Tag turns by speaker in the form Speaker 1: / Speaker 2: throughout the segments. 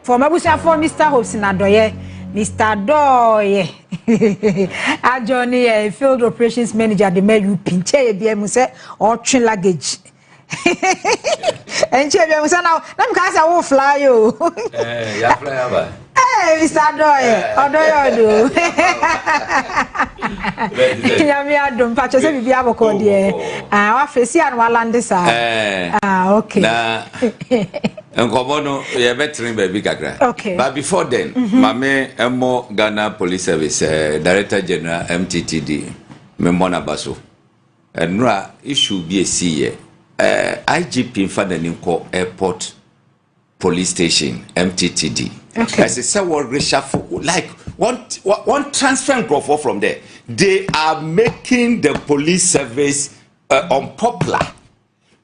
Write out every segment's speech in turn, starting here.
Speaker 1: Fɔ mabusuafoɔ, Mr Hopes Nadɔyɛ, Mr Dɔɔyɛ adwo ne yɛ field operations manager de ma UP. Nkyɛn yɛ bia mu sɛ ɔtwe luggage, nkyɛn bia mu sɛ na meka sɛ wo fly o.
Speaker 2: Eh, ya fly aba.
Speaker 1: Hey, Mr Dɔɔyɛ, ɔdɔyɛ ɔdo, Nyame adom. Mpakyɛ sɛ biribi abɔkɔ deɛ? Ah, wafɛ si a na walande saa.
Speaker 2: Eh,
Speaker 1: ah, okay.
Speaker 2: Na nkɔmɔ no yɛbɛtene baabi kakra. But before then, maame, ɛmmɔ Ghana Police Service Director General MTTD, memmɔ n'aba so. Ɛnora issue bi esi yɛ IGP nfa n'ani nkɔ Airport Police Station MTTD. Ɛsɛ sɛ wɔ reshuffle, like one transfer nkurɔfoɔ from there. They are making the police service unpopular.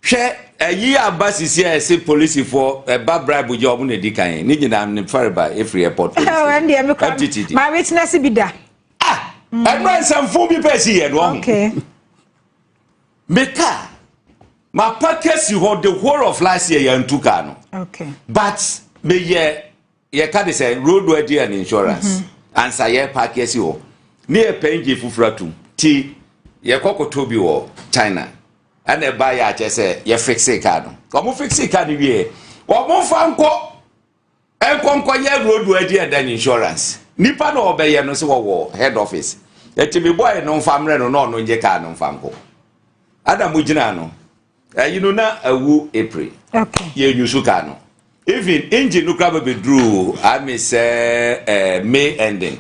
Speaker 2: Hwɛ, ɛyi aba sisi a ɛsɛ polisifoɔ ɛba bribe gye, ɔmo na edi kan ne nyinaa ne fareba efiri Airport Police
Speaker 1: Station. Ɛn deɛ me kora
Speaker 2: MTTD.
Speaker 1: Ma witness bi da.
Speaker 2: Ah, ɛnura nsɛmfo bi pɛ si yɛ no ɔho. Me car ma park si hɔ the whole of last year, yɛn ntu car no. But meyɛ yɛka de sɛ road worthy and insurance ansa yɛ park asi hɔ ne yɛ pɛ engine foforɔ atum ti yɛkɔ koto bi wɔ China, ɛna ɛba yɛ akyɛ sɛ yɛ fix car no. Ɔmo fix car no wie, ɔmo fa nkɔ nkɔnkɔ yɛ road worthy and then insurance. Nipa na ɔbɛyɛ no sɛ wɔwɔ head office, ɛti mi bɔyɛ no nfa mmerɛ no na ɔno ngye car no nfa nkɔ. Ada mo gyina no ɛyi no na awu April. Yɛ nyusu car no, even engine no kora bɛbɛduru ame sɛ May ending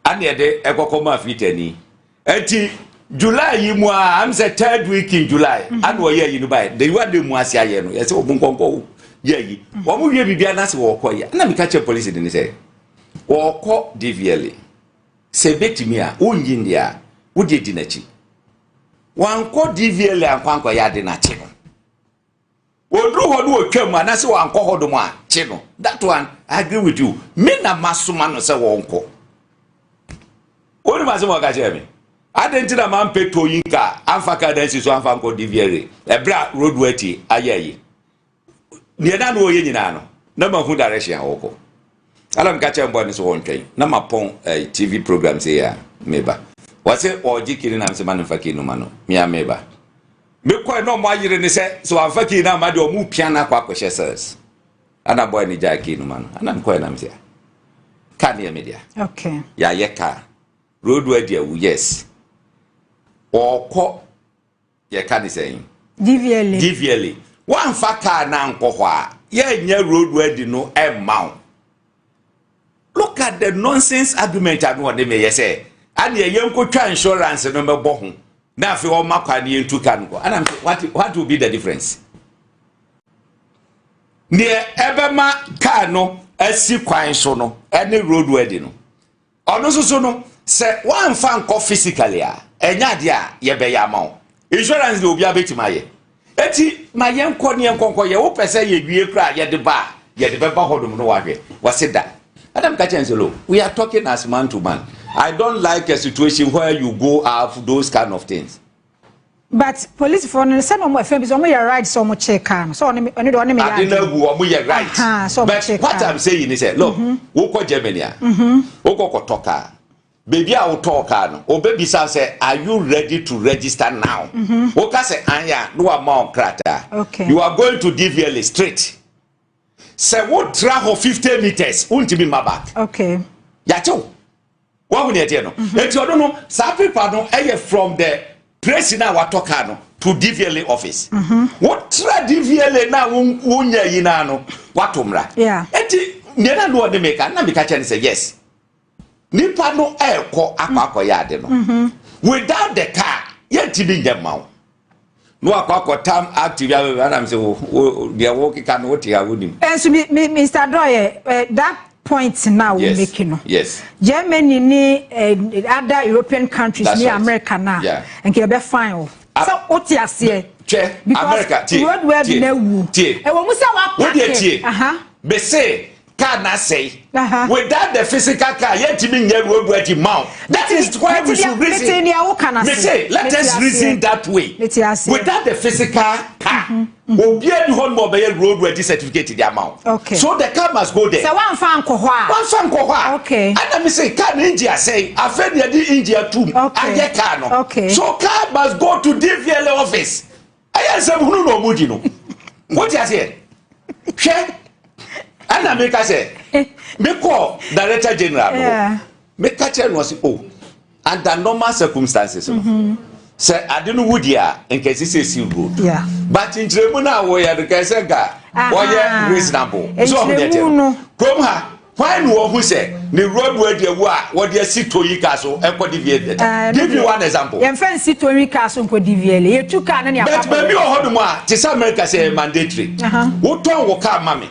Speaker 2: ana yɛde ɛkɔkɔ ma fitani. Ɛnti July yi mu a am sɛ third week in July ana ɔyɛ ayi no baɛ de wa de mu ase ayɛ no, yɛsɛ ɔmo nkɔnkɔ yɛ ayi, wɔn wie biribi anase wɔkɔ yi. Ɛna meka kyerɛ polisi de ne sɛ wɔkɔ DVLA sɛ ebetumi a wonyi ndeɛ a wode di n'akyi. Wankɔ DVLA ankɔ ankɔyɛ ade n'akyi no, oduru hɔ no otwa mu anaasɛ wankɔ hɔ dom a kye no. That one I agree with you. Me na masoma no sɛ wɔnkɔ. Wɔn asɛm wɔka kyerɛ me adi nti na mampɛ towing car amfa car dan si so amfa nkɔ DVLA ɛbrɛ a road worthy ayɛ ayi deɛ na no wɔyɛ nyinaa no na mahu direction a wɔkɔ. Ala meka kyerɛ mbɔ ne so wɔntwɛn na mapɔn TV program sɛ yɛ a meba. Wɔsɛ ɔgye key no nam sɛ ma no mfa key no ma no mea meba. Mekɔɛ na ɔmo ayere ne sɛ wamfa key no ama deɛ, ɔmo pia no akɔ akɔhyɛ cells. Ana bɔɛ ne gyaa key no ma no, ana mekɔɛ nam sɛ car ne yɛ me dea. Yɛayɛ car road worthy awu, yes, ɔkɔ yɛka ne sɛn?
Speaker 1: DVLA.
Speaker 2: DVLA. Wamfa car na ankɔ hɔ a yɛnyɛ road worthy no ɛmma wo. Look at the nonsense argument a no ɔde meyɛ sɛ aneɛ yɛnkɔtwa insurance no mɛbɔ ho na afei ɔma kwa ne yɛntu car no kɔ. Ana msɛ what will be the difference? Neɛ ɛbɛma car no asi kwan so no ɛne road worthy no, ɔno nso so no sɛ woamfa nkɔ physically a, ɛnyɛ adeɛ a yɛbɛyɛ ama wo. Insurance de obiara bɛtumi ayɛ, eti ma yɛnkɔ ne yɛnkɔnkɔ yɛ. Wopɛ sɛ yɛwie kora a yɛde ba a yɛde bɛba hɔ nom no wahwɛ wɔse da. Adam ka kyerɛ sɛ lo, we are talking as man to man. I don't like a situation where you go have those kind of things.
Speaker 1: But polisifoɔ no sɛ na ɔmo ɛfɛn bi sɛ ɔmo yɛ right sɛ ɔmo kye car no sɛ ɔne ɔne de ɔne mi yɛ
Speaker 2: ade na agu, ɔmo yɛ right.
Speaker 1: Aha, sɛ ɔmo
Speaker 2: but
Speaker 1: kye
Speaker 2: what
Speaker 1: car.
Speaker 2: I'm saying is sɛ look, wokɔ Germany a wokɔ kɔtɔ car, beebi a wotɔɔ car no, obebisa sɛ, "Are you ready to register now?" Woka sɛ anya na wama wo krataa. You are going to DVLA straight. Sɛ wotra hɔ 50 meters, wontumi ma back. Yàkyɛw wɔn ho neɛ teɛ no, eti ɔno no saa paper no ɛyɛ from the place na watɔ car no to DVLA office. Wotra DVLA na wonya yi na no wato mmra. Eti nea na no ɔde meka na meka kyerɛ no sɛ yes, nipa no ɛɛkɔ akɔyɛ ade no without the car, yɛntumi nyɛ ma wo na wakɔ akɔtam active abɛbɛ. Anam sɛ wo deɛ wo keka no wote ha wonim.
Speaker 1: Ɛnso mi Mr Doye, that point now we make no. Germany ni other European countries ni America na nka yɛbɛ fine o. Sɛ o ti aseɛ.
Speaker 2: Twɛ America, tie.
Speaker 1: Road worthy
Speaker 2: tie
Speaker 1: na ewu.
Speaker 2: Tie.
Speaker 1: Ɛwɔ mu sɛ wa
Speaker 2: Wo deɛ tie. Bese car na sɛe without the physical car, yɛntumi nyɛ road worthy mount. That is why we should reason.
Speaker 1: Mete nea woka na
Speaker 2: Me
Speaker 1: se.
Speaker 2: say let
Speaker 1: Mete
Speaker 2: us
Speaker 1: aseɛ.
Speaker 2: reason that way.
Speaker 1: Mete aseɛ.
Speaker 2: Without the physical car. Obiara ni hɔ nom a ɔbɛyɛ road worthy certificate de ama wo. So the car must go there.
Speaker 1: Sɛ wamfa ankɔ hɔ a.
Speaker 2: Wamfa nkɔ hɔ a. Ɛna mi sɛ car no engine asɛe, afei na yɛde engine atum ayɛ car no. So car must go to DVLA office. Ɛyɛ nsɛm hunu na ɔmo di no. Wote aseɛ? Hwɛ, ɛna meka sɛ mekɔ Director General no hɔ, meka kyerɛ no, ɔse, "Oh, under normal circumstances no, sɛ ade no wu deɛ a, nka ɛsɛ sɛ esi road, but nkyerɛmu no a wɔyɛ no kɛɛ sɛ nka wɔyɛ reasonable so ɔho deɛ kyɛ no kurom ha, hwan na wɔhu sɛ ne road worthy awu a wɔde asi towing car so ɛkɔ DVLA? Give me one example.
Speaker 1: Yɛmfa nsi towing car so nkɔ DVLA, yɛtu car no ne
Speaker 2: But baabi wɔ hɔ nom a te sɛ America sɛ ɛyɛ mandatory. Wotɔn wo car ma me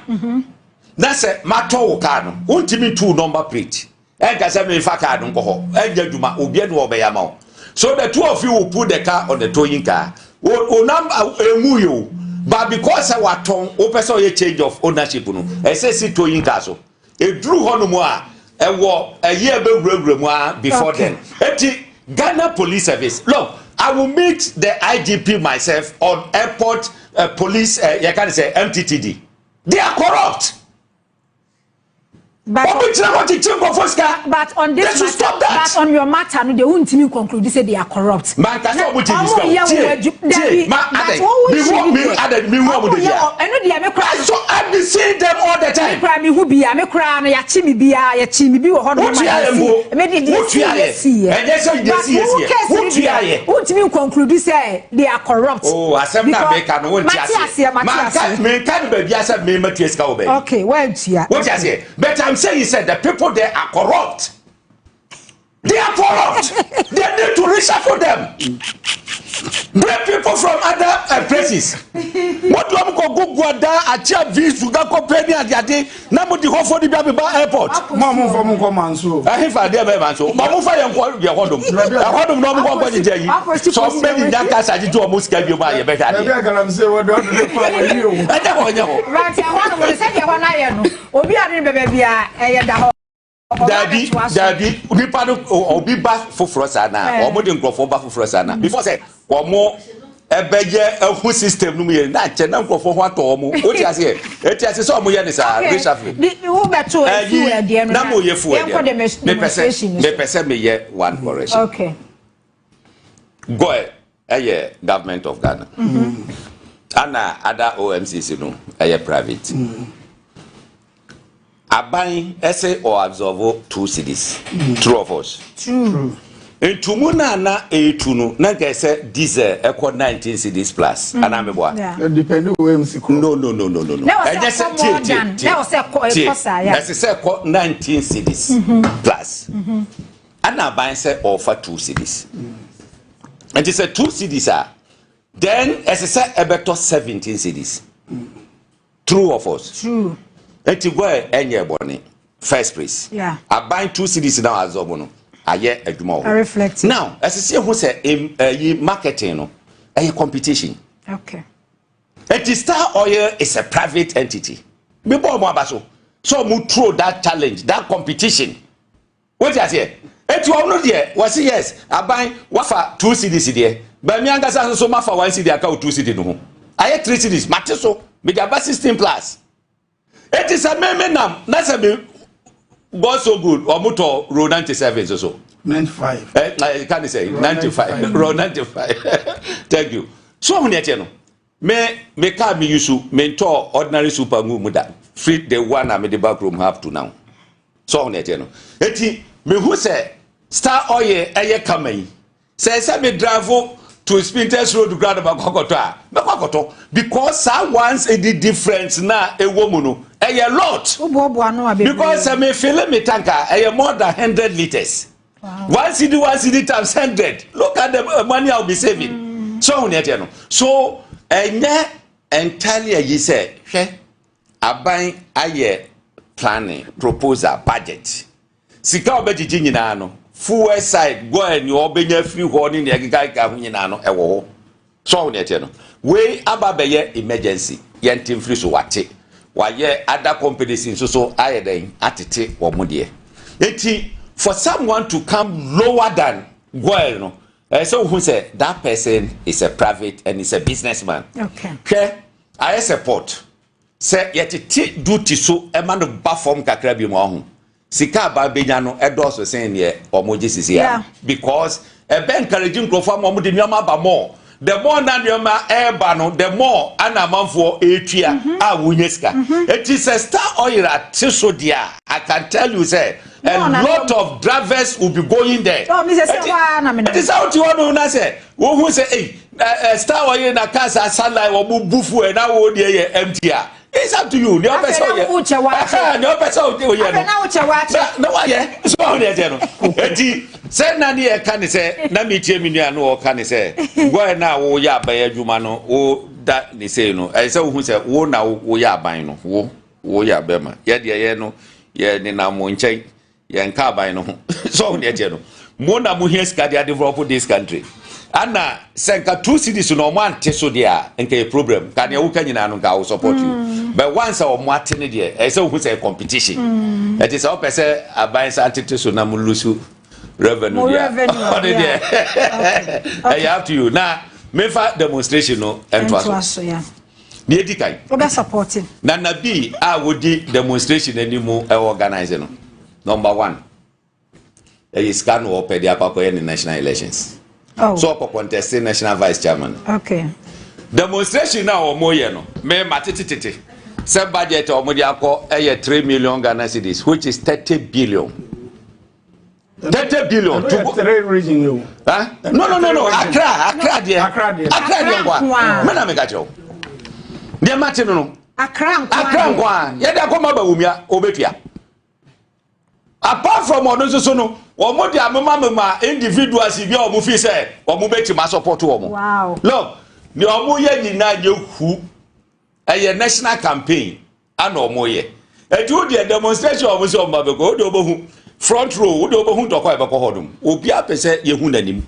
Speaker 2: na sɛ matɔ wo car no, wontumi ntu wo number plate ɛnka sɛ memfa car no nkɔ hɔ, ɛnyɛ adwuma. Obiara ne wɔbɛyɛ ama wo. So the two of you will put the car on the towing car. Wo number emu yi o, but because sɛ watɔn, wopɛ sɛ ɔyɛ change of ownership no, ɛsɛ si towing car so eduru hɔ nom a ɛwɔ ɛyɛ ɛbɛwurawura mu a before then. Eti Ghana Police Service, look, I will meet the IGP myself on airport police, yɛ ka ne sɛ MTTD. They are corrupt.
Speaker 1: But
Speaker 2: Wɔn gyina hɔ kyekyere nkɔfo sika.
Speaker 1: But on
Speaker 2: They
Speaker 1: this
Speaker 2: should
Speaker 1: matter,
Speaker 2: stop that.
Speaker 1: But on your matter no, they wuntumi conclude sɛ they are corrupt.
Speaker 2: Ma nka sɛ ɔmo gye mi sika o. Tie, tie, ma adɛ mi hu mi adɛ mi hu ɔmo de bia.
Speaker 1: Ɛno deɛ, me kora.
Speaker 2: So I be seeing them all the time.
Speaker 1: Me kora mi hu bia, me kora no yɛakye mi bia, yɛkye mi bi wɔ hɔ nom.
Speaker 2: Wotua yɛ mpo.
Speaker 1: Me de deɛ
Speaker 2: Wotua yɛ.
Speaker 1: si yɛ.
Speaker 2: Ɛnyɛ sɛ deɛ si yɛ si yɛ. Wotua yɛ.
Speaker 1: Wuntumi conclude sɛ they are corrupt.
Speaker 2: Oh, asɛm na meka no, wonte
Speaker 1: Mate aseɛ, mate
Speaker 2: Ma nka
Speaker 1: aseɛ.
Speaker 2: menka no baabi asɛ mema tua sika wɔ baabi.
Speaker 1: Okay, wantua.
Speaker 2: Wote aseɛ? But I'm saying sɛ the people there are corrupt. They are corrupt. They need to reshuffle them. Bring people from other places. Mo de wɔn kɔ gugu ada akyia vi suga kɔ pɛ ni adeade na mo di hɔfo ni bi abeba airport.
Speaker 3: Mo a mo nfa mo nkɔ manso.
Speaker 2: Ɛhefa adeɛ bɛyɛ ma nso ma mo fa yɛn nkɔ yɛ hɔdom ɛhɔdom na ɔmo kɔ nkɔ gyegye yi sɛ ɔmo bɛ nyinya kasa gyegye ɔmo sika bi mu a, yɛbɛhwɛ
Speaker 3: Baabi
Speaker 2: adeɛ.
Speaker 3: a galamsey wɔ de ɔde ne fa wɔ yi o.
Speaker 2: Ɛnyɛ hɔ, ɛnyɛ hɔ.
Speaker 1: Right, ɛhɔ nom no, sɛdeɛ ɛhɔ no ayɛ no, obi a ne no bɛbɛ bia ɛyɛ da hɔ. Ɔba
Speaker 2: Dabi.
Speaker 1: abɛtoa so.
Speaker 2: Dabi, nipa no obi ba foforɔ saa na ɔmo de nkurɔfoɔ ba foforɔ saa na before sɛ ɔmo ɛbɛyɛ ɛho system no mu yɛ na kyɛ na nkurɔfoɔ ho atɔ ɔmo. O ti aseɛ? Eti ase sɛ ɔmo yɛ ne saa reshuffle.
Speaker 1: Wo bɛto fuel deɛ no.
Speaker 2: Na mo yɛ fuel
Speaker 1: yɛnkɔ
Speaker 2: deɛ no, mepɛ sɛ
Speaker 1: demonstration no so.
Speaker 2: Mepɛ sɛ meyɛ one correction. GOIL ɛyɛ Government of Ghana, ana ada OMCC no ɛyɛ private. Aban ɛsɛ ɔ absorb 2 cedis. True or false?
Speaker 1: True.
Speaker 2: Ntumu na na etu no na nka ɛsɛ diesel ɛkɔ 19 cedis plus, anaa meboa?
Speaker 1: Yeah.
Speaker 3: Depend wo MC kɔ.
Speaker 2: No, no, no, no, no, no.
Speaker 1: Na wɔ sɛ
Speaker 2: Ɛnyɛ sɛ
Speaker 1: ɛkɔ
Speaker 2: tie
Speaker 1: more
Speaker 2: tie tie.
Speaker 1: na wɔ sɛ
Speaker 2: Tie.
Speaker 1: ɛkɔ saa, yeah.
Speaker 2: Ɛsɛ sɛ ɛkɔ 19 cedis plus, ɛna aban sɛ ɔɔfa 2 cedis. Nti sɛ 2 cedis a, then ɛsɛ sɛ ɛbɛtɔ 17 cedis. True or false?
Speaker 1: True.
Speaker 2: Nti GOIL ɛnyɛ bɔne first place. Aban 2 cedis na absorb no ayɛ adwuma wɔ hɔ.
Speaker 1: Reflect.
Speaker 2: Now ɛsɛ sɛ ehu sɛ ɛyi marketing no ɛyɛ competition. Eti Star Oil is a private entity. Mi bɔ ɔmo aba so so ɔmo throw that challenge, that competition. Wọ́n ti aseɛ? Eti ɔmo deɛ wɔsi yes, aban wafa 2 cedis deɛ, bɛnmi ankasa nso ma fa 1 cedi aka o 2 cedi no ho, ayɛ 3 cedis. Mate so mi de aba 16 plus. Eti sɛ mímí nam na sɛ mi, God so good, ɔmo tɔ RON 97 so so.
Speaker 3: 95.
Speaker 2: Ɛ ɛ kan sɛ 95, RON 95. Thank you. So ɔmo deɛ tiɛ no, me car mi use, me ntɔ ordinary super ngu mu da free the one a me de ba kurom up to now. So ɔmo deɛ tiɛ no, eti me hu sɛ Star Oil ɛyɛ kama yi, sɛ me drive to Spintex Road kura na ma kɔ akɔtɔ a, mɛkɔ akɔtɔ, because saa 1 cedi difference na ɛwɔ mu no ɛyɛ lot.
Speaker 1: Woboaboa no a bebree.
Speaker 2: Because sɛ me fill me tank a, ɛyɛ more than 100 litres. 1 cedi, 1 cedi times 100, look at the money I will be saving. So ɔhun ɛtiɛ no so, ɛnyɛ entirely ayi sɛ hwɛ, aban ayɛ planning, proposal, budget, sika a ɔbɛgyegye nyinaa no, fuel side, GOIL ni ɔbɛnya firi hɔ ne nea ɛkeka ho nyinaa no ɛwɔ hɔ. So ɔhun ɛtiɛ no, wei aba bɛyɛ emergency, yɛn ti nfiri so wate wayɛ other companies nso so ayɛ dɛn atete wɔn deɛ. Eti for someone to come lower than GOIL no, ɛsɛ ohun sɛ that person is a private and is a businessman. Hwɛ. Ayɛ sɛ port sɛ yɛtete duty so ɛma no ba fam kakra bi mu ɔho, sika aba benya no ɛdɔɔso sen neɛ ɔmo gye sisi ya, because ɛbɛ encourage nkurɔfoɔ ama ɔmo de nneɛma aba more. The more na nneɛma ɛɛba no, the more ana amanfoɔ etua a wonya sika. Eti sɛ Star Oil ate so deɛ a, I can tell you sɛ a lot of drivers will be going there.
Speaker 1: Oh, mi sɛ sɛ waa na mi na.
Speaker 2: Eti sɛ wote hɔ no na sɛ wohu sɛ eyi Star Oil na cars asa line, wɔn bu fuel na wo deɛ yɛ empty a, it's up to you. Nea ɔpɛ sɛ ɔyɛ, nea ɔpɛ sɛ ɔyɛ no na wayɛ so. Ɔho deɛ kyɛ no, eti sɛ na ne yɛ ka ne sɛ na mi tie mi nua no, ɔka ne sɛ gɔɛ na woyɛ aban adwuma no, wo da ne sei no, ɛyɛ sɛ wohu sɛ wo na woyɛ aban no, wo woyɛ abɛma yɛ deɛ yɛ no, yɛ nenam mo nkyɛn, yɛn ka aban no ho so. Ɔho deɛ kyɛ no, mo na mo hia sika de adevelop this country. Ana sɛ nka 2 cedis na ɔmo ante so deɛ a, nka yɛ problem ka nea woka nyinaa no, nka I will support you. But once a ɔmo ate ne deɛ, ɛyɛ sɛ wohu sɛ competition. Ɛti sɛ wopɛ sɛ aban sa tete so na mo lose revenue deɛ, ɔne deɛ ɛyɛ up to you. Na mefa demonstration no ɛntoa so. Nea edi kan,
Speaker 1: wobɛ support.
Speaker 2: Na nabi a wodi demonstration anim ɛwɔ organize no, number one, ɛyɛ sika no wɔpɛ de akɔ akɔyɛ ne national elections. So ɔkɔ contest national vice chairman. Demonstration na wɔn yɛ no, mɛ ma tetetete sɛ budget a wɔn de akɔ ɛyɛ 3 million Ghana cedis, which is 30 billion. 30 billion.
Speaker 3: To three region o.
Speaker 2: Huh? No, Accra, Accra deɛ.
Speaker 3: Accra deɛ.
Speaker 2: Accra deɛ nkwa. Mɛ na mi ka kyerɛ o. Deɛ ma te no.
Speaker 1: Accra nkwa.
Speaker 2: Accra nkwa. Yɛ de akɔma Bawumia, obetua. Apart from ɔno nso so no, wɔn de amema mema individuals bi a wɔn fi sɛ wɔn bɛtumi asupport wɔn. Look, nea wɔn yɛ nyinaa yɛ hu, ɛyɛ national campaign ana wɔn yɛ. Eti wo deɛ, demonstration a wɔn sɛ wɔn ba bɛkɔ, wo deɛ wɔbɛhu front row, wo deɛ wɔbɛhu ntɔkwa a ɛbɛkɔ hɔ nom. Obi apɛ sɛ yɛhu n'anim.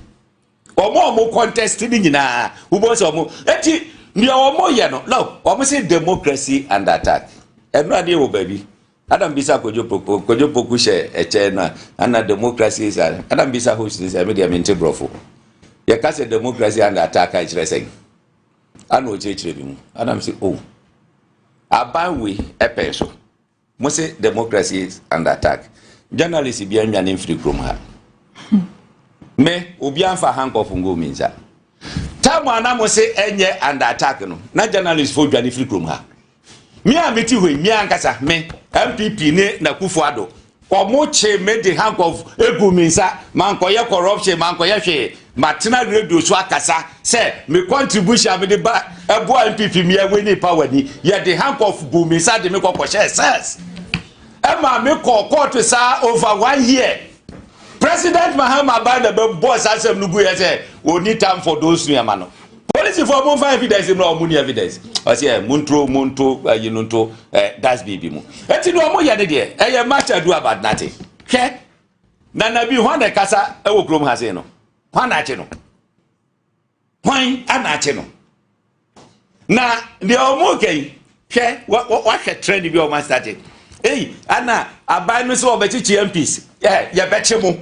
Speaker 2: Wɔn a wɔn contest ne nyinaa, wobɔ sɛ wɔn eti nea wɔn yɛ no, look, wɔn sɛ democracy under attack. Ɛnu adeɛ wɔ baabi. Adam bisa Kojo Poku, Kojo Poku hyɛ ɛkyɛn no a, ana democracy is Adam bisa host ni sɛ, ɛmi deɛ mi nte borɔfo, yɛka sɛ democracy under attack a, kyerɛ sɛn? Ana ɔkyerɛkyerɛ bi mu. Adam sɛ, oh, aban wei ɛpɛn so mo sɛ democracy is under attack. Journalist bi anwane mfiri kurom ha, me obi anfa handcuff ngu mi nsa. Time a na mo sɛ ɛnyɛ under attack no, na journalist fo dwane firi kurom ha. Me a mete hɔ yi, me ankasa me NPP ne n'Akufo Addo ɔmo kye me de handcuff egu mi nsa, mankɔyɛ corruption, mankɔyɛ hwee. Matena radio so akasa sɛ me contribution a mede ba ɛboa NPP mi ɛwɛ ne power ni, yɛde handcuff gu mi nsa de me kɔ kɔhyɛ cells, ɛma me kɔ court saa over one year. President Mahama ba na bɛ bɔ saa asɛm no gu yɛ sɛ oni time for those nneɛma no. Polisifoɔ mo nfa evidence mu na ɔmo ni evidence, ɔsi ɛ mo ntoro mo nto ɛyi no nto ɛ dustbin bi mu. Eti ni ɔmo yɛ ne deɛ, ɛyɛ much ado about nothing. Hwɛ, nana bi hwan na ɛkasa ɛwɔ kurom ha se no, hwan na akye no, hwan ana akye no? Na deɛ ɔmo kɛ yi, hwɛ, wahwɛ trend bi a ɔmo asate eyi ana aban no sɛ ɔbɛkyekye MPs ɛ, yɛbɛkye mo,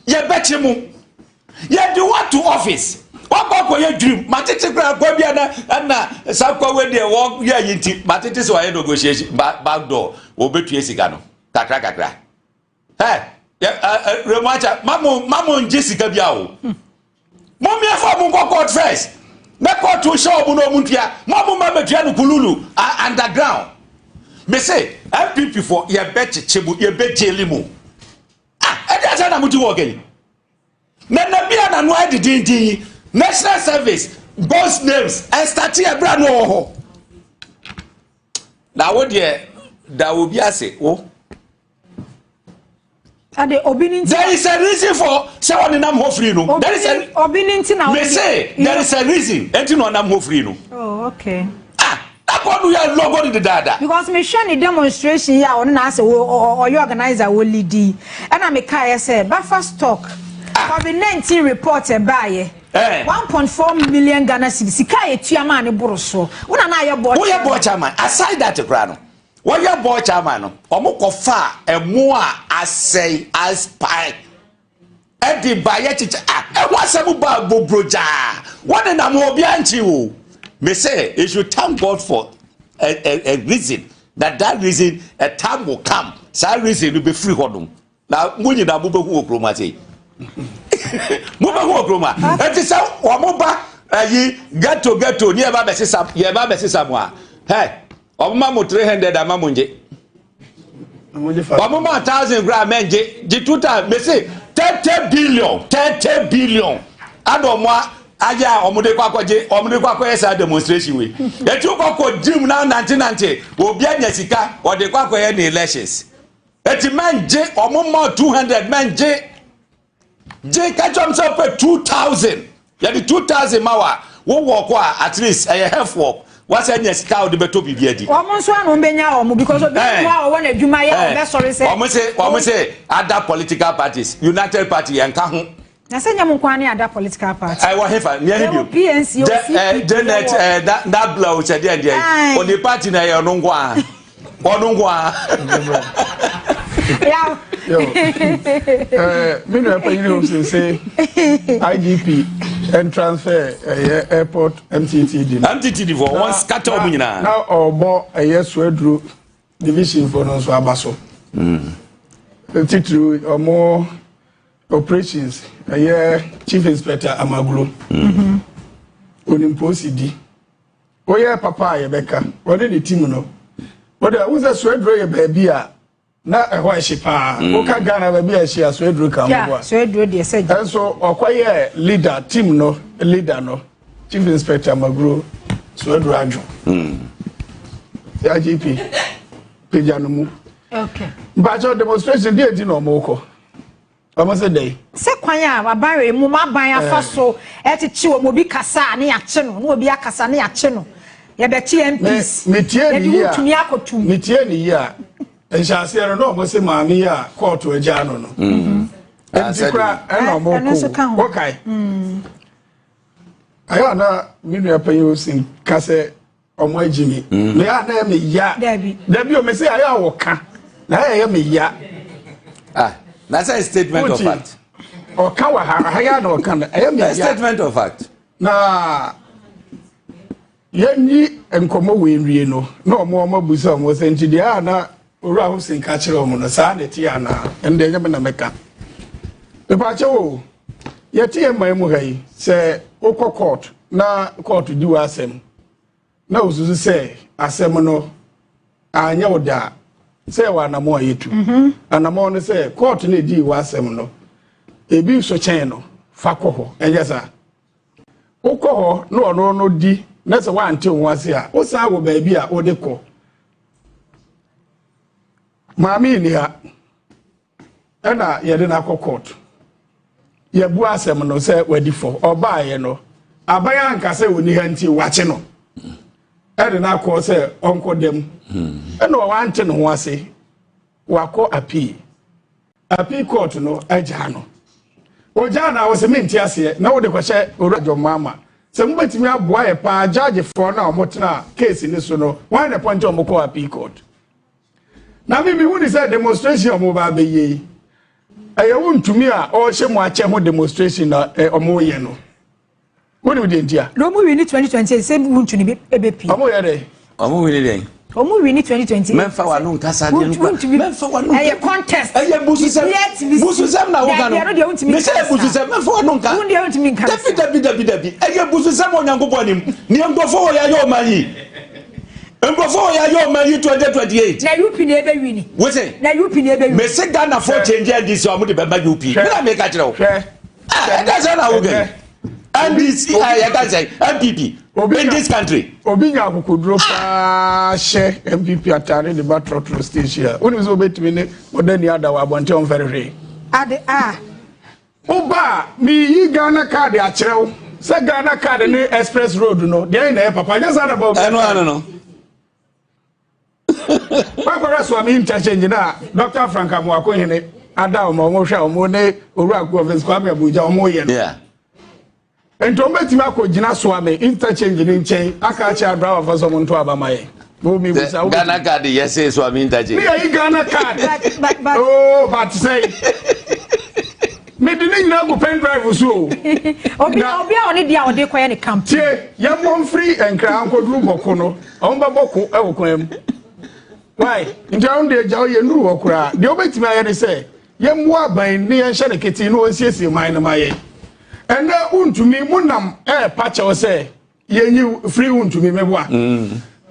Speaker 2: yɛbɛkye mo, yɛde wato office, wakɔ akɔyɛ dream. Matete kora akɔ bi ana ɛna saa kɔ wei deɛ wɔyɛ yi nti matete sɛ wɔayɛ negotiation back door, wɔbɛtua sika no kakra kakra. Ɛ ɛ ɛ remu akyɛ mamu mamu ngye sika bi a o mo mmiɛnfa mo nkɔ court first na court hyɛ ɔmo na ɔmo ntua mo mo ma bɛtua no kululu underground. Mese NPP fo, yɛbɛkyekye mu, yɛbɛgyeli mu. Ah, ɛdi asɛ na mo ti wɔ kɛyi na na bi a na no ayɛ didindin yi. National Service boss names ɛstart ɛbra no wɔ hɔ na wo deɛ da obi ase wo.
Speaker 1: Ade obi ni nti.
Speaker 2: There is a reason for sɛ ɔnenam hɔ firi no. There is a
Speaker 1: obi ni nti na.
Speaker 2: Mese there is a reason eti na ɔnam hɔ firi no.
Speaker 1: Oh, okay.
Speaker 2: Ah, akɔ no yɛ logo de dada.
Speaker 1: Because me hwɛ ne demonstration yi a ɔno na asɛ ɔyɛ organizer wɔ lead, ɛna me kaa yɛ sɛ buffer stock, COVID-19 report ɛbaayɛ. 1.4 million Ghana cedis sika a yɛtua maa ne boro so, wona na ayɛ board.
Speaker 2: Woyɛ board chairman. Aside that koraa no, wɔyɛ board chairman no, ɔmo kɔfa ɛmo a asɛe aspae ɛde ba yɛ kyekyɛ a ɛho asɛm ba bobrogyaa, wɔne nam hɔ obiara nkyi o. Me sɛ you should thank God for a reason that that reason a time will come saa reason no bɛfiri hɔ nom na mo nyinaa mobɛhu wɔ kurom ase mobɛhu wɔ kurom a ɛti sɛ wɔn ba ayi ghetto ghetto ne yɛba bɛsesa yɛba bɛsesa mo a hɛ wɔn ma mo 300 ama mo ngye wɔn ma 1,000 koraa mɛngye gye 2,000 mese 30 billion, 30 billion ada wɔn a ayɛ a wɔn de kɔ akɔgye wɔn de kɔ akɔyɛ saa demonstration wei. Eti wokɔ kɔ gym na nante nante, obi anya sika wɔde kɔ akɔyɛ ne elections. Eti mɛngye wɔn ma 200, mɛngye gye kakyɛ wɔn sɛ ɔpɛ 2,000. Yɛde 2,000 ma wa wowɔ kɔ a, at least ɛyɛ health work wasɛ anya sika a wɔde bɛtɔ biribi adi.
Speaker 1: Wɔn nso ano bɛnya wɔn because obi mu a ɔwɔ n'adwuma yɛ a ɔbɛsɔre sɛ.
Speaker 2: Wɔn sɛ other political parties, United Party yɛn ka ho.
Speaker 1: Na sɛ nyɛ mo nko ne ada political party.
Speaker 2: Ɛwɔ hefa nea he
Speaker 1: bio? PNC o, CPP.
Speaker 2: Janet Nabla o, sɛ deɛ deɛ ɔde party na ɛyɛ ɔno nko a, ɔno nko a.
Speaker 3: Me nua panyin hɔ sɛ IGP and transfer ɛyɛ airport MTTD.
Speaker 2: MTTD fo wɔn scatter wɔn nyinaa.
Speaker 3: Na ɔbɔ ɛyɛ Suaduro division fo no nso aba so. Titiri ɔmo operations ɛyɛ Chief Inspector Amaglo. Onim polisi di. Oyɛ papa a yɛbɛka ɔne ne team no. Wɔde ahu sɛ Suaduro yɛ baabi a na ɛhɔ ɛhye paa. Woka Ghana baabi a ɛhye a, Suaduro ka ho boa.
Speaker 1: Suaduro deɛ sɛ.
Speaker 3: Ɛnso ɔkɔyɛ leader team no, leader no Chief Inspector Amaglo, Suaduro adwo. IGP pagya no mu. Mpakyɛw, demonstration deɛ nti na ɔmo kɔ? Ɔmo sɛ dɛ.
Speaker 1: Sɛ kwan a aban mu aban afa so ɛkyekye wɔn, obi kasa a ne yɛakye no, na obi akasa ne yɛakye no, yɛbɛkye MPs.
Speaker 3: Metie ne
Speaker 1: yɛde
Speaker 3: yie a
Speaker 1: wotumi akɔtum.
Speaker 3: Metie ne yie a, nhyɛaseɛ no na ɔmo sɛ maame yi a kɔɔto agya no. Nti kora ɛna ɔmo
Speaker 1: Ɛno nso ka
Speaker 3: ko
Speaker 1: ho.
Speaker 3: Wɔkae ayɛ a na me nua panyin osi ka sɛ ɔmo agyi mi na yɛ a na yɛ me ya.
Speaker 1: Dabi.
Speaker 3: Dabi o, me sɛ ayɛ a wɔka na ayɛ yɛ me ya.
Speaker 2: Ah, na sɛ statement of
Speaker 3: Wotie.
Speaker 2: fact.
Speaker 3: Ɔka wɔ ha ha yɛ a na ɔka no ɛyɛ me ya.
Speaker 2: Statement of fact.
Speaker 3: Na yɛnyi nkɔmɔ wɔ nwie no na ɔmo abusa ɔmo sɛ nti deɛ a na Owura Hussein ka kyerɛ ɔmo no saa na ɛte anaa? Ɛno deɛ ɛnyɛ me na mɛka. Mepaakyɛ wo, yɛte yɛn man mu ha yi sɛ wokɔ court na court di wɔ asɛm na osusu sɛ asɛm no anyɛ wo da sɛ ɛwɔ anammɔ a yɛtu anammɔ no sɛ court no ɛdii wɔ asɛm no ebi nso kyɛn no fa kɔ hɔ. Ɛnyɛ saa, wokɔ hɔ na ɔno no di na sɛ woante wo ho ase a, wosan wɔ baabi a wode kɔ. Maame yi ni ha ɛna yɛde no akɔ court, yɛbu asɛm no sɛ wadi fɔ. Ɔbaayɛ no, aban anka sɛ wɔni ha nti wakye no ɛde no akɔ sɛ ɔnkɔ dɛm. Ɛna ɔwante ne ho ase, wakɔ appeal. Appeal court no agyaa no. Ogyaa no a, wɔsɛ mente aseɛ na wode kɔhyɛ Owura John Mahama sɛ mobɛtumi aboa yɛ paa. Judgefoɔ no a wɔtena case ne so no, wɔn na pɔnte wɔn kɔ appeal court. Na mi hu ni sɛ demonstration a wɔn ba abɛyie yi, ɛyɛ wo ntumi a ɔrehyɛ mu akyɛ ho demonstration na ɔ wɔn yɛ no. Wɔn deɛ ntia.
Speaker 1: Na ɔmo win 2028 sɛ Wontumi bi ebe pii.
Speaker 3: Wɔn yɛ dɛ.
Speaker 2: Ɔmo win dɛ.
Speaker 1: Ɔmo win 2028.
Speaker 2: Mɛnfa wa no nkasa deɛ no kura.
Speaker 1: Wontumi.
Speaker 2: Mɛnfa wa no.
Speaker 1: Ɛyɛ contest.
Speaker 2: Ɛyɛ bususɛm.
Speaker 1: Biribiara tumi si.
Speaker 2: Bususɛm na woka no.
Speaker 1: Dabi, ɛno deɛ wontumi
Speaker 2: Mesɛ
Speaker 1: nka
Speaker 2: yɛ bususɛm, mɛnfa wa no nka.
Speaker 1: Wo deɛ wontumi nka.
Speaker 2: Dabi, dabi, dabi, dabi, ɛyɛ bususɛm wɔ Onyankopɔn anim. Nea nkurɔfoɔ wɔ yɛ ayɛ ɔman yi, nkurɔfoɔ wɔ yɛ ayɛ ɔman yi 2028.
Speaker 1: Na UP na ebe win.
Speaker 2: Wose.
Speaker 1: Na UP na ebe win.
Speaker 2: Mese Ghanafoɔ change NDC a, wɔn de bɛma UP. Mi na meka kyerɛ wo.
Speaker 3: Hwɛ.
Speaker 2: Ɛdɛ sɛ na woka yi NDC ɛ yɛka sɛ NPP in this country.
Speaker 3: Obi nya akokoduro paa hyɛ NPP atare de ba trɔtrɔ station a, wonim sɛ wobɛtumi ne ɔdani ada wɔ abɔnten, ɔmfɛre hwee.
Speaker 1: Ade a.
Speaker 3: Woba a, meyi Ghana Card akyerɛ wo sɛ Ghana Card ne Express Road no deɛ na ɛyɛ papa. Nyɛ saa na bɔ.
Speaker 2: Ɛno ano no.
Speaker 3: Wakɔhwɛ Suame Interchange na Dr Frank Amoakohene ada wɔn a wɔhwɛ a wɔn ne Owura Governs Kwame Abuja wɔn yɛ no. Nti wɔn bɛtumi akɔ gyina Suame Interchange ne nkyɛn aka akyerɛ adrawafoɔ sɛ wɔn nto aba ma yɛ? Wo mi busa wo.
Speaker 2: Ghana Card yɛ sɛ Suame Interchange.
Speaker 3: Ne yɛ yi Ghana Card.
Speaker 1: But
Speaker 3: Oh, but sɛ. Mede ne nyinaa gu pen drive so o.
Speaker 1: Obi obi a ɔne deɛ a ɔde kɔyɛ ne campaign.
Speaker 3: Tie, yɛmmɔ mfiri Nkran nkɔduru Bɔko no, wɔn bɛbɔ ko wɔ kwan mu. Why? Nti ɔno deɛ gya yɛ nnuru hɔ koraa. Deɛ wobɛtumi ayɛ ne sɛ yɛmmoa aban ne yɛnhyɛ no ketee na ɔnsiesie man no ma yɛn. Ɛnɛ wontumi mo nam ɛɛpa kyɛw sɛ yɛnyi firi wontumi meboa.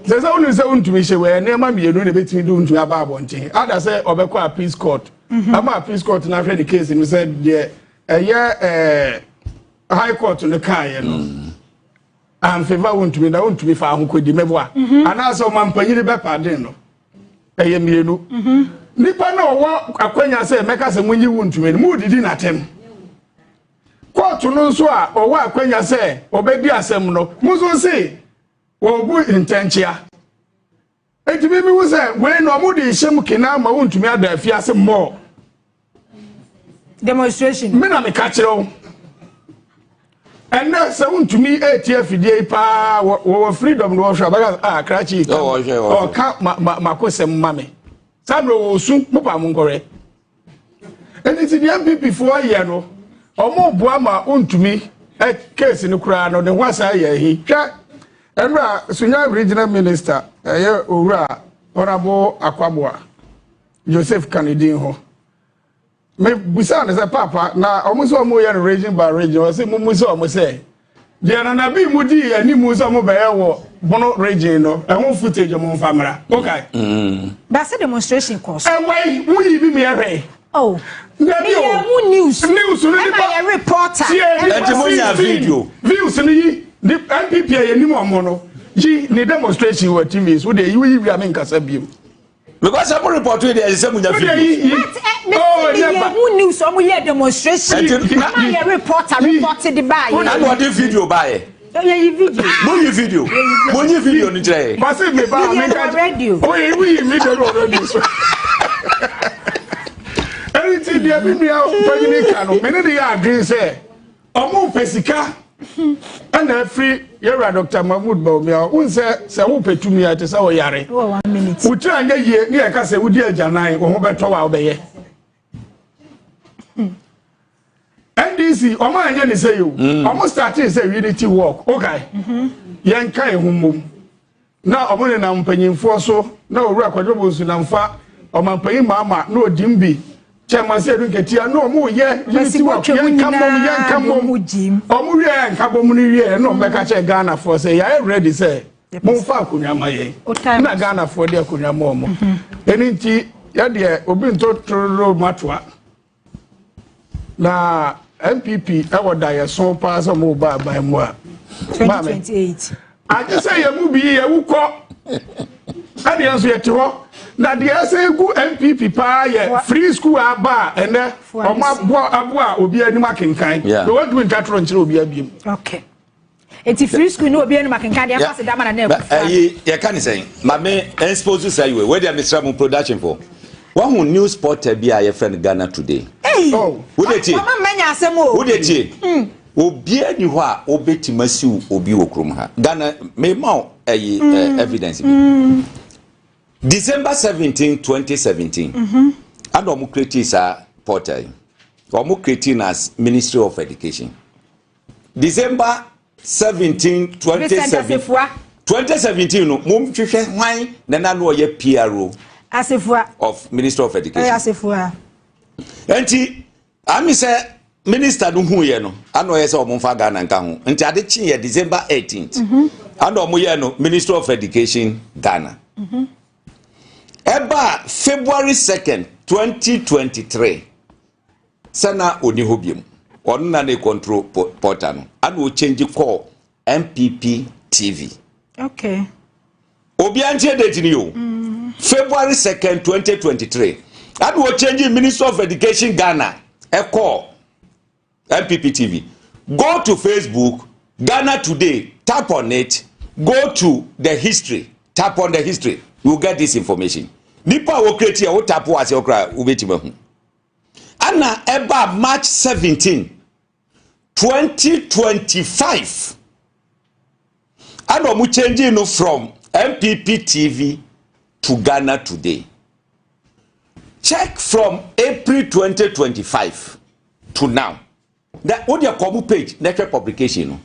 Speaker 3: Sɛ sɛ wonim sɛ wontumi hyɛ wɔ nneɛma mmienu na ɛbɛtumi de wontumi aba abɔnten. Ada sɛ ɔbɛkɔ appeals court. Ama appeals court no ahwɛ ne case no sɛ deɛ ɛyɛ ɛɛ high court no kaeɛ no. Amfeva wontumi na wontumi fa ahokɔdi mɛboa mhm. anaasɛ ɔmampanyini bɛpa no ɛyɛ mmienu mhm. nipa na ɔwɔ akwanya sɛ mɛka sɛ monyi wontumi no modidi n'atɛm kóòtù no nso a ɔwɔ akwanya sɛ ɔbɛdi asɛm no mo nso se wɔbu ntɛnkyea Enti me mehu sɛ wei no ɔmo de nhyɛ mu kena ma wontumi ada afiase mmɔɔ.
Speaker 1: Demonstration.
Speaker 3: Me na meka kyerɛ wo. Ɛnɛ sɛ wontumi eti afidie yi paa wɔwɔ freedom no wɔhwɛ abɛka ah krakye ɔka makosɛm ma me. Saa mmerɛ wɔ osu mo paa mo nkɔhwɛ. Ɛno nti deɛ NPP foɔ yɛ no ɔmo boa ma wontumi case no koraa no ne ho asan yɛ ahi. Hwɛ ɛnura Sunyani regional minister ɛyɛ owura Honourable Akwaboa Joseph ka ne din ho. Me busa no sɛ papa na ɔmo sɛ ɔmo yɛ no region by region ɔsɛ mo mu sɛ ɔmo sɛ Deɛ Nana Bii mu dii animu sɛ ɔmo bɛyɛ wɔ Bono region no, ɛho footage ɔmo nfa mmra. Wokae?
Speaker 1: Mm. Baasa demonstration kɔɔ so.
Speaker 3: Ɛwai, wo yi bi mi ɛhwɛ.
Speaker 1: Oh.
Speaker 3: Dabi o.
Speaker 1: Meyɛ ho news.
Speaker 3: News no nipa.
Speaker 1: Ɛma yɛ reporter.
Speaker 3: Tie nipa 16. Views no yi, NPP a yɛ nim ɔmo no, yi ne demonstration wɔ TV so, deɛ yi wo yi wia mi nkasa biem.
Speaker 2: Because sɛ mo report yi deɛ ɛsɛ sɛ mo nya
Speaker 1: video. But ɛ me ti mi yɛ hu news ɔmo yɛ demonstration. Ɛma yɛ reporter report de ba yɛ.
Speaker 2: Ɛna ɔde video ba yɛ.
Speaker 1: Yɛ yi video.
Speaker 2: Mo yi video. Mo yi video ni kyerɛ yɛ.
Speaker 3: Basi mi ba mi ka
Speaker 1: radio.
Speaker 3: Oye wi yi video no radio so. Ɛni ti deɛ mi nua panyin ka no mi ne de yɛ adwene sɛ. Ɔmo pɛ sika ɛna afiri yɛwura Dr. Mahmood Bawumia wohu sɛ sɛ wopɛ tumi a ɛte sɛ ɔyare wo tiri anyɛ yie ne yɛka sɛ wodi agyanan wo ho bɛtɔ wa wobɛyɛ NDC ɔmo anyɛ ne sɛ yi o mm. ɔmo startee sɛ unity work okay mm-hmm. yɛnka yɛn ho mmom Na ɔmo nenam mpanyinfoɔ so, na Owura Kwadwo Bonsu nam fa Ɔmanpanyin Mahama na odim bi kyɛ Mansa Adu Nketia na ɔmo yɛ unity work, yɛnka mmom, yɛnka mmom. Ɔmo wie yɛnka bom no wie na ɔmo bɛka kyerɛ Ghanafoɔ sɛ yɛayɛ ready sɛ momfa akonnwa ma yɛn. Na Ghanafoɔ de akonnwa ma ɔmo. Ɛno nti yɛdeɛ obi ntɔ tororo matoa. Na NPP ɛwɔ daeɛso paa sɛ ɔmo ba aban mu a.
Speaker 1: 2028.
Speaker 3: Agye sɛ yɛn mu bi yɛwu kɔ ɛne yɛn nso yɛte hɔ na deɛ ɛsɛ egu NPP paa yɛ free school aba a ɛnɛ ɔmo aboa aboa obi anim akenkan na wɔntumi nka toro nkyerɛ obi abiem.
Speaker 1: Okay. Eti free school ni obi anim akenkan deɛ ɛfa se dama na na ɛkɔ fa.
Speaker 2: Ɛyi yɛka ne sɛn maame expose sɛ yiwe wei deɛ mesrɛ mo production fo wahu news portal bi a yɛfrɛ no Ghana Today.
Speaker 1: Ei
Speaker 2: wode tie
Speaker 1: wama mmanya asɛm o.
Speaker 2: Wode tie hmm. Obiara ni hɔ a wobɛtumi asiw obi wɔ kurom ha Ghana mema wo ɛyi hmm. evidence bi. Hmm. December 17 2017 ana wɔn create saa portal yi wɔn create no as Ministry of Education. December 17 2017 no mo hwehwɛ hwan na na no ɔyɛ PRO
Speaker 1: Asefua
Speaker 2: of Ministry of Education
Speaker 1: Asefua
Speaker 2: nti ami sɛ minister no hu yɛ no ana ɔyɛ sɛ ɔmo nfa Ghana nka ho nti ade kye yɛ December 18th mm -hmm. ana ɔmo yɛ no Ministry of Education Ghana mm -hmm. ɛba February 2nd 2023 Sɛ na ɔni hɔ biom. Ɔno na ne control portal no. Ana o change kɔɔ NPP TV.
Speaker 1: Okay.
Speaker 2: Obiara ntie date ni o. Mm. February 2nd 2023. Ana o change Ministry of Education Ghana ɛkɔɔ NPP TV. Go to Facebook, Ghana Today, tap on it, go to the history, tap on the history, you will get this information. Nipa a wɔkura ti a wo tap wɔ ase ɔkura wobɛtumi ahu. Ɛna ɛbaa March 17, 2025 ɛna wɔn change no from NPP TV to Ghana Today. Check from April 2025. to now. Na wo deɛ kɔ ɔmo page na hwɛ publication no.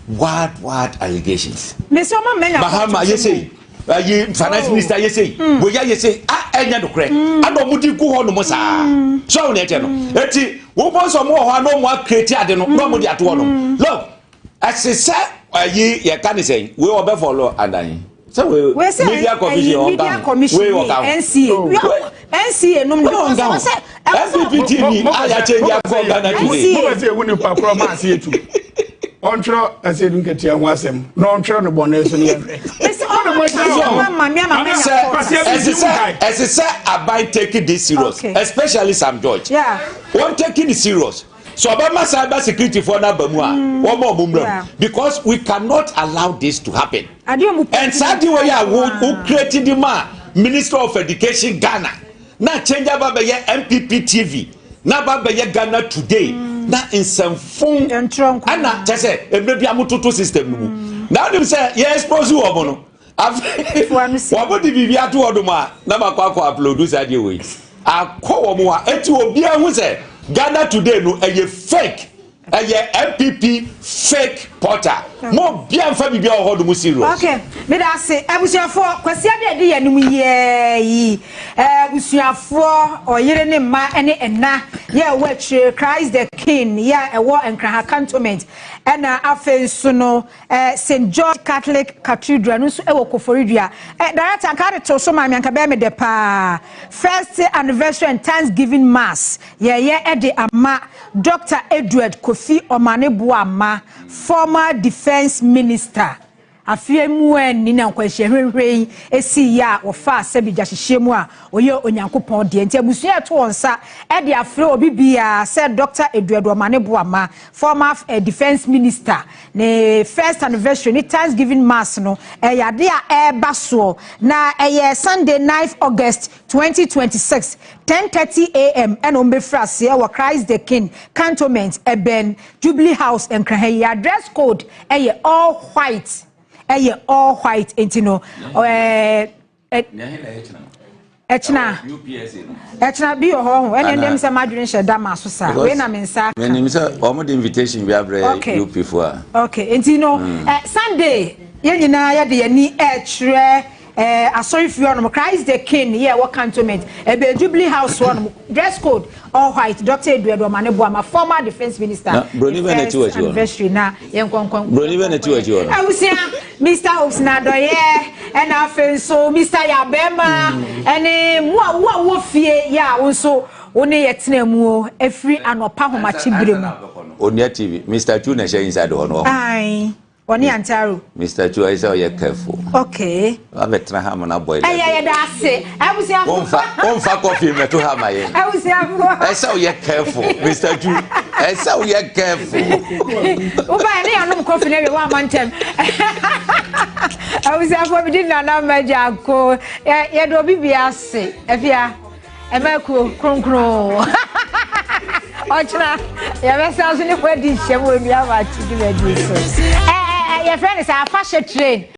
Speaker 2: Wild wild allegations.
Speaker 1: Mesi ɔmo mmenya.
Speaker 2: Mahama ayɛ sei, ayi finance oh. minister ayɛ sei, hmm. wei ayɛ sei, a ɛnyɛ nokorɛ. Hmm. Ana ɔmo di gu hɔ nom saa. Hmm. So awo na ɛkyɛ no. Eti wɔn bɔ nsɔ ɔmo wɔ hɔ a na ɔmo akireti ade no na ɔmo de ato hɔ nom. Look, ɛsɛ sɛ ayi yɛ ka ne sɛn, wei ɔbɛ fɔlɔ adan. Sɛ wei media commission ɔnka ho. Wei ɔka ho.
Speaker 1: NCA. NCA nom de
Speaker 2: ɔnka ho. NPP TV a yɛ change akɔ Ghana today.
Speaker 3: Mo bɛ sɛ ewu nipa korɔ maa se etu. Ɔntwerɛ Asiedu Nketia ho asɛm na ɔntwerɛ no bɔne so ne yɛhwɛ.
Speaker 2: Ɛsɛ sɛ aban take this serious, okay. Especially Sam George.
Speaker 1: Yeah.
Speaker 2: Wɔn take it serious. So ɔbɛma cyber security foɔ no aba mu a wɔn a wɔn mmerɛ mu because we cannot allow this to happen. And saa de wɔ yɛ a wo create di ma Minister of Education Ghana na change aba bɛyɛ NPP TV na aba bɛyɛ Ghana Today mm. na nsɛmfon ɛna kyɛ sɛ mmerɛ bi amototo system no mu mm. na wonim sɛ yɛ expose wɔ mo no afei wɔn de biribi ato hɔ nom a na makɔ akɔ upload saa deɛ wei akɔ wɔn a eti obiara ho sɛ Ghana Today no ɛyɛ fake ɛyɛ NPP fake portal mo bia nfa biribi a wɔ hɔ nom serious.
Speaker 1: Okay, meda ase abusuafoɔ Kwasi ade adi yɛn anim yɛɛ yi abusuafoɔ ɔyere ne mma ne ɛna yɛ ɛwɔ akyire Christ the King yɛ ɛwɔ Nkraha Cantonment ɛna afei nso no St George Catholic Cathedral no nso wɔ Koforidua. Director, anka ade too so maa me anka bɛyɛ me dɛ paa. First anniversary and Thanksgiving Mass yɛyɛ de ama Doctor Edward Kofi Omane Boamah, former Defence Minister. Afeɛ mu anni na nkwanhyia hwirehwire yi sii yɛ a wɔfaa sɛbi gyahyehyeɛ mu a ɔyɛ Onyankopɔn deɛ. Nti abusua a ɛto wɔn nsa de afrɛ obi biara sɛ Doctor Edward Omane Boamah, former Defence Minister, Ne first anniversary ne Thanksgiving mass no ɛyɛ ade a ɛreba soɔ na ɛyɛ Sunday 9th August 2026 10:30 am ɛna wɔn bɛfiri aseɛ wɔ Christ the King Cantonment ɛbɛn Jubilee House Nkraha yi. Dress code ɛyɛ all white ɛyɛ all white nti no ɛɛ. Ɛkyena ɛkyena bi wɔ hɔ ho ɛne ndɛm sɛ madwene hyɛ da ma so saa wei na me nsa aka.
Speaker 2: Menim sɛ wɔn de invitation bi abrɛ UP fo a.
Speaker 1: Okay nti no mm. eh, Sunday yɛn nyinaa yɛde yɛn ani ɛrekyerɛ eh, asɔre fie hɔnom Christ the King yɛ ɛwɔ cantonment ɛbɛn Jubilee House hɔnom dress code all white Dr. Eduardo Omane Boama former defence minister
Speaker 2: na broni bɛ na ti wɔ akyi hɔ
Speaker 1: anniversary na yɛn nkɔnkɔn
Speaker 2: broni bɛ na ti wɔ akyi hɔ no
Speaker 1: abusua Mr Hopes na adɔyɛ ɛna afei nso Mr Yabɛma ɛne mu a wo a wɔ fie yɛ a wo nso wo ne yɛ tena mu efiri anɔpa ahomakye bere mu.
Speaker 2: Onua TV Mr Chu na ɛhyɛ inside hɔ no.
Speaker 1: Ayi. Ɔne Antaro.
Speaker 2: Mr. Chu ayɛ sɛ ɔyɛ careful.
Speaker 1: Okay.
Speaker 2: Wabɛtena ha ma no abɔ
Speaker 1: 11. Ɛyɛ yɛda ase. Abusuafo.
Speaker 2: Womfa womfa coffee mmɛto ha ma yɛn.
Speaker 1: Abusuafo.
Speaker 2: Ɛsɛ woyɛ careful Mr. Chu. Ɛsɛ woyɛ careful.
Speaker 1: Woba yɛ ne yɛanom coffee no awie woamma ntɛm. Abusuafo mede Nana Magya ko. Yɛde obi bia ase. Afia. Ɛma kuo kronkron. Ɔkyena yɛbɛsan so ne mo adi nhyɛm wɔ nnuaba akyi dwumadie so. Yɛfrɛ no sɛ afahyɛ train.